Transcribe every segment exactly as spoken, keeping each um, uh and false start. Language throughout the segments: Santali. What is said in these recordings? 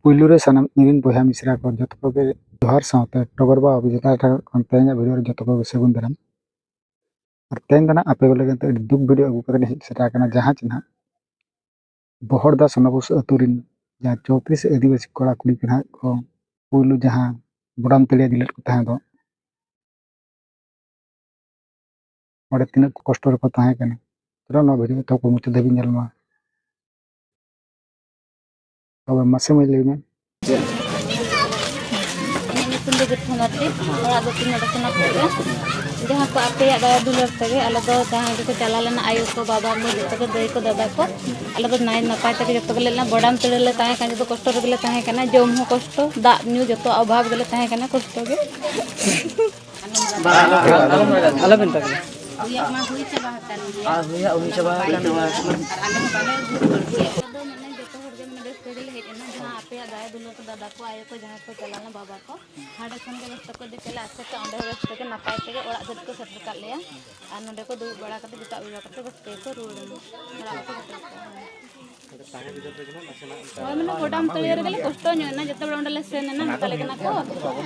ᱯᱩᱭᱞᱩ ᱨᱮ ᱥᱟᱱᱟᱢ ᱤᱧ ᱨᱮᱱ ᱵᱚᱭᱦᱟ ᱢᱤᱥᱨᱟ ᱠᱚ ᱡᱚᱛᱚ ᱠᱚᱜᱮ ᱡᱚᱦᱟᱨ, ᱥᱟᱶᱛᱮ ᱴᱚᱜᱚᱨ ᱵᱟ ᱚᱵᱷᱤᱡᱚᱛᱟ ᱴᱷᱮᱱ ᱠᱷᱚᱱ ᱛᱮᱦᱮᱧᱟᱜ ᱵᱷᱤᱰᱤᱭᱳ ᱨᱮ ᱡᱚᱛᱚ ᱠᱚᱜᱮ ᱥᱟᱹᱜᱩᱱ ᱫᱟᱨᱟᱢ᱾ ᱟᱨ ᱛᱮᱦᱮᱧ ᱫᱚ ᱱᱟᱜ ᱟᱯᱮ ᱠᱚ ᱞᱟᱹᱜᱤᱫ ᱛᱮ ᱟᱹᱰᱤ ᱫᱩᱠ ᱵᱷᱤᱰᱤᱭᱳ ᱟᱹᱜᱩ ᱠᱟᱛᱮ ᱦᱮᱡ ᱥᱮᱴᱮᱨ ᱟᱠᱟᱱᱟ, ᱡᱟᱦᱟᱸ ᱪᱮ ᱱᱟᱜ ᱵᱚᱦᱚᱲᱫᱟ ᱥᱚᱱᱟᱵᱩᱥ ᱟᱹᱛᱩ ᱨᱮᱱ ᱡᱟᱦᱟᱸ ᱪᱳᱭᱛᱨᱤᱥ ᱟᱹᱫᱤᱵᱟᱹᱥᱤ ᱠᱚᱲᱟ ᱠᱩᱲᱤ ᱠᱚ ᱱᱟᱜ ᱠᱚ ᱯᱩᱭᱞᱩ ᱡᱟᱦᱟᱸ ᱵᱚᱰᱟᱢ ᱛᱟᱹᱲᱤᱭᱟ ᱫᱤᱞᱟᱹᱛ ᱠᱚ ᱛᱟᱦᱮᱸ ᱫᱚ, ᱚᱸᱰᱮ ᱛᱤᱱᱟᱹᱜ ᱠᱚᱥᱴᱚ ᱨᱮᱠᱚ ᱛᱟᱦᱮᱸ ᱠᱟᱱᱟ᱾ ᱪᱚᱞᱚ ᱱᱚᱣᱟ ᱵᱷᱤᱰᱤᱭᱳ ᱛᱟᱠᱚ ᱢᱩᱪᱟᱹᱫ ᱫᱷᱟᱹᱵᱤᱡ ᱧᱮᱞ ᱢᱟ᱾ ᱛᱚᱵᱮ ᱢᱟᱥᱮ ᱢᱟᱹᱭ ᱞᱟᱹᱭ ᱢᱮ᱾ ᱤᱧᱟᱹᱜ ᱧᱩᱛᱩᱢ ᱫᱚ ᱜᱤᱛᱷᱟ ᱢᱟᱨᱰᱤ, ᱚᱲᱟᱜ ᱫᱚ ᱛᱤᱧ ᱱᱚᱰᱮ ᱥᱳᱱᱟᱯᱩᱨ ᱨᱮ᱾ ᱡᱟᱦᱟᱸ ᱠᱚ ᱟᱯᱮᱭᱟᱜ ᱫᱟᱭᱟ ᱫᱩᱞᱟᱹᱲ ᱛᱮᱜᱮ ᱟᱞᱮ ᱫᱚ ᱡᱟᱦᱟᱸᱭ ᱜᱮᱠᱚ ᱪᱟᱞᱟᱣ ᱞᱮᱱᱟ, ᱟᱭᱳ ᱠᱚ, ᱵᱟᱵᱟ ᱠᱚ, ᱡᱚᱛᱚ ᱜᱮ ᱫᱟᱹᱭ ᱠᱚ, ᱫᱟᱫᱟ ᱠᱚ, ᱟᱞᱮ ᱫᱚ ᱱᱟᱭ ᱱᱟᱯᱟᱭ ᱛᱮᱜᱮ ᱡᱚᱛᱚ ᱜᱮᱞᱮ ᱞᱮᱱᱟ᱾ ᱵᱚᱰᱟᱢ ᱛᱟᱹᱲᱤ ᱨᱮᱞᱮ ᱛᱟᱦᱮᱸ ᱠᱟᱱᱟ, ᱡᱚᱛᱚ ᱠᱚᱥᱴᱚ ᱨᱮᱜᱮ ᱞᱮ ᱛᱟᱦᱮᱸ ᱠᱟᱱᱟ, ᱡᱚᱢ ᱦᱚᱸ ᱠᱚᱥᱴᱚ, ᱫᱟᱜ ᱧᱩ ᱡᱚᱛᱚ ᱚᱵᱷᱟᱵᱽ ᱜᱮᱞᱮ ᱛᱟᱦᱮᱸ ᱠᱟᱱᱟ, ᱠᱚᱥᱴᱚ ᱜᱮ᱾ ᱟᱞᱚᱵᱮᱱ ᱛᱟᱠᱚ᱾ ᱦᱩᱭᱟᱜ ᱢᱟ ᱦᱩᱭ ᱪᱟᱵᱟ ᱟᱠᱟᱱ ᱜᱮᱭᱟ᱾ ᱟᱨ ᱦᱩᱭᱟᱜ ᱦᱩᱭ ᱪᱟᱵᱟ ᱟᱠᱟᱱ ᱜᱮᱭᱟ᱾ ᱟᱨ ᱟᱞᱮ ᱦᱚᱸ ᱵᱟᱞᱮ ᱩᱫᱩᱜ ᱨᱩᱣᱟᱹᱲ ᱠᱮᱭᱟ᱾ ᱟᱫᱚ ᱢᱟᱱᱮ ᱡᱚᱛᱚ ᱦᱚᱲ ᱜᱮ ᱢᱟᱱᱮ ᱨᱟᱹᱥᱠᱟᱹ ᱜᱮᱞᱮ ᱦᱮᱡ ᱮᱱᱟ, ᱡᱟᱦᱟᱸ ᱟᱯᱮᱭᱟᱜ ᱫᱟᱭᱟ ᱫᱩᱞᱟᱹᱲ ᱠᱚ, ᱫᱟᱫᱟ ᱠᱚ, ᱟᱭᱳ ᱠᱚ, ᱡᱟᱦᱟᱸᱭ ᱠᱚ ᱪᱟᱞᱟᱣ ᱞᱮᱱᱟ, ᱵᱟᱵᱟ ᱠᱚ, ᱦᱟᱸᱰᱮ ᱠᱷᱚᱱ ᱜᱮ ᱨᱟᱹᱥᱠᱟᱹ ᱠᱚ ᱤᱫᱤ ᱠᱮᱫ ᱞᱮᱭᱟ, ᱟᱥᱮ ᱠᱟ ᱚᱸᱰᱮ ᱦᱚᱸ ᱨᱟᱹᱥᱠᱟᱹ ᱜᱮ ᱱᱟᱯᱟᱭ ᱛᱮᱜᱮ ᱚᱲᱟᱜ ᱫᱷᱟᱹᱵᱤᱡ ᱠᱚ ᱥᱮᱴᱮᱨ ᱠᱟᱜ ᱞᱮᱭᱟ᱾ ᱟᱨ ᱱᱚᱸᱰᱮ ᱠᱚ ᱫᱩᱲᱩᱵ ᱵᱟᱲᱟ ᱠᱟᱛᱮ ᱡᱚᱛᱚᱣᱟᱜ ᱵᱮᱵᱚᱦᱟᱨ ᱠᱟᱛᱮ ᱨᱟᱹᱥᱠᱟᱹ ᱜᱮᱠᱚ ᱨᱩᱣᱟᱹᱲ ᱮᱱᱟ, ᱚᱲᱟᱜ ᱠᱚ ᱥᱮᱴᱮᱨ ᱠᱟᱜᱼᱟ᱾ ᱦᱳᱭ, ᱢᱟᱱᱮ ᱵᱚᱰᱟᱢ ᱛᱟᱹᱲᱤᱭᱟᱹ ᱨᱮᱜᱮ ᱞᱮ ᱠᱚᱥᱴᱚ ᱧᱚᱜ ᱮᱱᱟ, ᱡᱚᱛᱚ ᱦᱚᱲ ᱚᱸᱰᱮ ᱞᱮ ᱥᱮᱱ ᱮᱱᱟ, ᱢᱮᱛᱟᱞᱮ ᱠᱟᱱᱟ ᱠᱚ,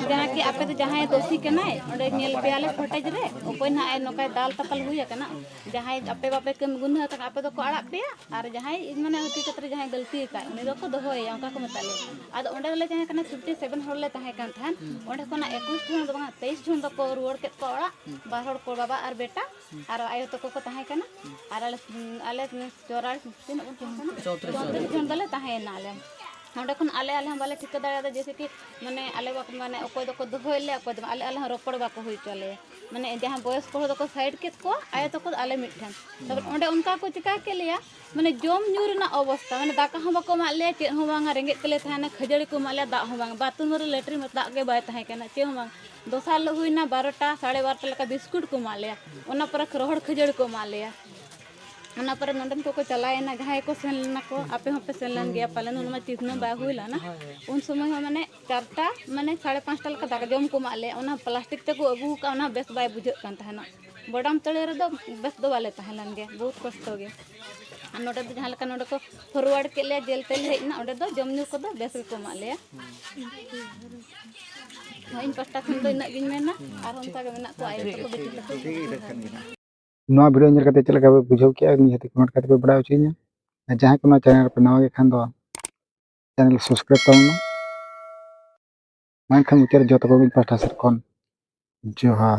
ᱡᱟᱦᱟᱸ ᱠᱤ ᱟᱯᱮ ᱫᱚ ᱡᱟᱦᱟᱸᱭ ᱫᱳᱥᱤ ᱠᱟᱱᱟᱭ, ᱚᱸᱰᱮ ᱧᱮᱞ ᱯᱮᱭᱟᱞᱮ ᱯᱷᱚᱴᱮᱡᱽ ᱨᱮ, ᱚᱠᱚᱭ ᱱᱟᱦᱟᱜ ᱱᱚᱝᱠᱟᱭ ᱫᱟᱞ ᱛᱟᱯᱟᱞ ᱦᱩᱭ ᱟᱠᱟᱱᱟ, ᱡᱟᱦᱟᱸᱭ ᱟᱯᱮ ᱵᱟᱯᱮ ᱠᱟᱹᱢᱤ ᱜᱩᱱᱟᱹ ᱟᱠᱟᱱᱟ, ᱟᱯᱮ ᱫᱚᱠᱚ ᱟᱲᱟᱜ ᱯᱮᱭᱟ, ᱟᱨ ᱡᱟᱦᱟᱸᱭ ᱢᱟᱱᱮ ᱦᱟᱹᱠᱤ ᱠᱷᱮᱛ ᱨᱮ ᱡᱟᱦᱟᱸᱭ ᱜᱟᱹᱞᱛᱤ ᱟᱠᱟᱫ, ᱩᱱᱤ ᱫᱚᱠᱚ ᱫᱚᱦᱚᱭᱮᱭᱟ, ᱚᱱᱠᱟ ᱠᱚ ᱢᱮᱛᱟᱜ ᱞᱮᱭᱟ᱾ ᱟᱫᱚ ᱚᱸᱰᱮ ᱫᱚᱞᱮ ᱛᱟᱦᱮᱸ ᱠᱟᱱᱟ, ᱯᱷᱤᱯᱴᱤ ᱥᱮᱵᱷᱮᱱ ᱦᱚᱲ ᱞᱮ ᱛᱟᱦᱮᱸ ᱠᱟᱱ ᱛᱟᱦᱮᱸᱫ᱾ ᱚᱸᱰᱮ ᱠᱷᱚᱱᱟᱜ ᱮᱠᱩᱥ ᱡᱚᱱ ᱫᱚ ᱵᱟᱝᱟ, ᱛᱮᱭᱤᱥ ᱡᱚᱱ ᱫᱚᱠᱚ ᱨᱩᱣᱟᱹᱲ ᱠᱮᱫ ᱠᱚᱣᱟ ᱚᱲᱟᱜ, ᱵᱟᱨ ᱦᱚᱲ ᱠᱚ, ᱵᱟᱵᱟ ᱟᱨ ᱵᱮᱴᱟ, ᱟᱨ ᱟᱭᱳ ᱛᱟᱠᱚ ᱠᱚ ᱛᱟᱦᱮᱸ ᱠᱟᱱᱟ᱾ ᱟᱨ ᱟᱞᱮ, ᱟᱞᱮ ᱪᱚᱣᱨᱟᱲᱤᱥ, ᱛᱤᱱᱟᱹᱜ ᱵᱚᱱ ᱛᱟᱦᱮᱸ ᱠᱟᱱᱟ? ᱪᱚᱣᱛᱨᱤᱥ ᱡᱚᱱ᱾ ᱪᱚᱣᱛᱨᱤᱥ ᱡᱚᱱ ᱫᱚᱞᱮ ᱛᱟᱦᱮᱸᱭᱮᱱᱟ ᱟᱞᱮ᱾ ᱚᱸᱰᱮ ᱠᱷᱚᱱ ᱟᱞᱮ, ᱟᱞᱮ ᱦᱚᱸ ᱵᱟᱞᱮ ᱴᱷᱤᱠᱟᱹ ᱫᱟᱲᱮᱭᱟᱫᱟ, ᱡᱮᱭᱥᱮ ᱠᱤ, ᱢᱟᱱᱮ, ᱟᱞᱮ ᱵᱟᱠᱚ, ᱢᱟᱱᱮ, ᱚᱠᱚᱭ ᱫᱚᱠᱚ ᱫᱚᱦᱚᱭᱮᱫ ᱞᱮᱭᱟ, ᱚᱠᱚᱭ ᱫᱚ ᱵᱟᱝ, ᱟᱞᱮ, ᱟᱞᱮ ᱦᱚᱸ ᱨᱚᱯᱚᱲ ᱵᱟᱠᱚ ᱦᱩᱭ ᱦᱚᱪᱚ ᱞᱮᱭᱟ᱾ ᱢᱟᱱᱮ, ᱡᱟᱦᱟᱸ ᱵᱚᱭᱚᱥᱠᱚ ᱦᱚᱲ ᱫᱚᱠᱚ ᱥᱟᱭᱤᱰ ᱠᱮᱫ ᱠᱚᱣᱟ, ᱟᱭᱳ ᱛᱟᱠᱚ ᱫᱚ ᱟᱞᱮ ᱢᱤᱫ ᱴᱷᱮᱱ᱾ ᱛᱟᱨᱯᱚᱨ ᱚᱸᱰᱮ ᱚᱱᱠᱟ ᱠᱚ ᱪᱤᱠᱟ ᱠᱮᱫ ᱞᱮᱭᱟ, ᱢᱟᱱᱮ, ᱡᱚᱢ ᱧᱩ ᱨᱮᱱᱟᱜ ᱚᱵᱚᱥᱛᱟ, ᱢᱟᱱᱮ, ᱫᱟᱠᱟ ᱦᱚᱸ ᱵᱟᱠᱚ ᱮᱢᱟᱜ ᱞᱮᱭᱟ, ᱪᱮᱫ ᱦᱚᱸ ᱵᱟᱝᱟ, ᱨᱮᱸᱜᱮᱡ ᱛᱮᱞᱮ ᱛᱟᱦᱮᱱᱟ, ᱠᱷᱟᱹᱡᱟᱹᱲᱤ ᱠᱚ ᱮᱢᱟᱜ ᱞᱮᱭᱟ, ᱫᱟᱜ ᱦᱚᱸ ᱵᱟᱝ, ᱵᱟᱛᱷᱨᱩᱢ ᱨᱮ, ᱞᱮᱴᱨᱤᱱ ᱨᱮ ᱫᱟᱜ ᱜᱮ ᱵᱟᱭ ᱛᱟᱦᱮᱸ ᱠᱟᱱᱟ, ᱪᱮᱫ ᱦᱚᱸ ᱵᱟᱝ᱾ ᱫᱚᱥᱟᱨ ᱦᱤᱞᱳᱜ ᱦᱩᱭᱱᱟ ᱵᱟᱨᱚᱴᱟ, ᱥᱟᱲᱮ ᱵᱟᱨᱚᱴᱟ ᱞᱮᱠᱟ ᱵᱤᱥᱠᱩᱴ ᱠᱚ ᱮᱢᱟᱜ ᱞᱮᱭᱟ, ᱚᱱᱟ ᱯᱚᱨᱮ ᱨᱚᱦᱚᱲ ᱠᱷᱟᱹᱡᱟᱹᱲᱤ ᱠᱚ ᱮᱢᱟᱜ ᱞᱮᱭᱟ᱾ ᱚᱱᱟ ᱯᱚᱨᱮ ᱱᱚᱸᱰᱮᱱ ᱠᱚᱠᱚ ᱪᱟᱞᱟᱣᱮᱱᱟ, ᱡᱟᱦᱟᱸᱭ ᱠᱚ ᱥᱮᱱ ᱞᱮᱱᱟ ᱠᱚ, ᱟᱯᱮ ᱦᱚᱸᱯᱮ ᱥᱮᱱ ᱞᱮᱱ ᱜᱮᱭᱟ ᱯᱟᱞᱮᱱ, ᱩᱱ ᱢᱟ ᱪᱤᱱᱦᱟᱹ ᱵᱟᱭ ᱦᱩᱭ ᱞᱮᱱᱟ᱾ ᱩᱱ ᱥᱚᱢᱚᱭ ᱦᱚᱸ ᱢᱟᱱᱮ ᱪᱟᱨᱴᱟ, ᱢᱟᱱᱮ ᱥᱟᱲᱮ ᱯᱟᱸᱪᱴᱟ ᱞᱮᱠᱟ ᱫᱟᱠᱟ ᱡᱚᱢ ᱠᱚ ᱮᱢᱟᱜ ᱞᱮᱭᱟ, ᱚᱱᱟ ᱯᱞᱟᱥᱴᱤᱠ ᱛᱮᱠᱚ ᱟᱹᱜᱩ ᱟᱠᱟᱫ, ᱚᱱᱟ ᱵᱮᱥ ᱵᱟᱭ ᱵᱩᱡᱷᱟᱹᱜ ᱠᱟᱱ ᱛᱟᱦᱮᱱᱟ᱾ ᱵᱚᱰᱟᱢ ᱛᱟᱹᱲᱤ ᱨᱮᱫᱚ ᱵᱮᱥ ᱫᱚ ᱵᱟᱞᱮ ᱛᱟᱦᱮᱸ ᱞᱮᱱ ᱜᱮᱭᱟ, ᱵᱚᱦᱩᱛ ᱠᱚᱥᱴᱚ ᱜᱮ᱾ ᱟᱨ ᱱᱚᱰᱮ ᱫᱚ ᱡᱟᱦᱟᱸ ᱞᱮᱠᱟ ᱱᱚᱰᱮ ᱠᱚ ᱯᱷᱚᱨᱣᱟᱨᱰ ᱠᱮᱫ ᱞᱮᱭᱟ, ᱡᱮᱞ ᱛᱮᱞᱮ ᱦᱮᱡ ᱮᱱᱟ, ᱚᱸᱰᱮ ᱫᱚ ᱡᱚᱢ ᱧᱩ ᱠᱚᱫᱚ ᱵᱮᱥ ᱜᱮᱠᱚ ᱮᱢᱟᱜ ᱞᱮᱭᱟ᱾ ᱦᱳᱭ, ᱤᱧ ᱯᱟᱥᱴᱟ ᱠᱷᱚᱱ ᱫᱚ ᱤᱱᱟᱹᱜ ᱜᱤᱧ ᱢᱮᱱᱟ, ᱟᱨ ᱚᱱᱠᱟ ᱜᱮ ᱢᱮᱱᱟᱜ ᱠᱚᱣᱟ ᱟᱭᱳ ᱛᱟᱠᱚ, ᱵᱤᱴᱤ ᱛᱟᱠᱚ᱾ ᱱᱚᱣᱟ ᱵᱷᱤᱰᱤᱭᱳ ᱧᱮᱞ ᱠᱟᱛᱮ ᱪᱮᱫ ᱞᱮᱠᱟ ᱯᱮ ᱵᱩᱡᱷᱟᱹᱣ ᱠᱮᱜᱼᱟ, ᱱᱤᱦᱟᱹᱛ ᱠᱚᱢᱮᱱᱴ ᱠᱟᱛᱮ ᱯᱮ ᱵᱟᱲᱟᱭ ᱦᱚᱪᱚᱧᱟ᱾ ᱟᱨ ᱡᱟᱦᱟᱸᱭ ᱠᱚ ᱱᱚᱣᱟ ᱪᱮᱱᱮᱞ ᱨᱮᱯᱮ ᱱᱟᱣᱟ ᱜᱮ ᱠᱷᱟᱱ ᱫᱚ ᱪᱮᱱᱮᱞ ᱥᱟᱵᱥᱠᱨᱟᱭᱤᱵ ᱛᱟᱵᱚᱱ ᱢᱟ᱾ ᱢᱟ ᱮᱱᱠᱷᱟᱱ ᱢᱩᱪᱟᱹᱫ ᱨᱮ ᱡᱚᱛᱚ ᱠᱚ ᱢᱤᱫ ᱯᱟᱦᱴᱟ ᱥᱮᱫ ᱠᱷᱚᱱ ᱡᱚᱦᱟᱨ᱾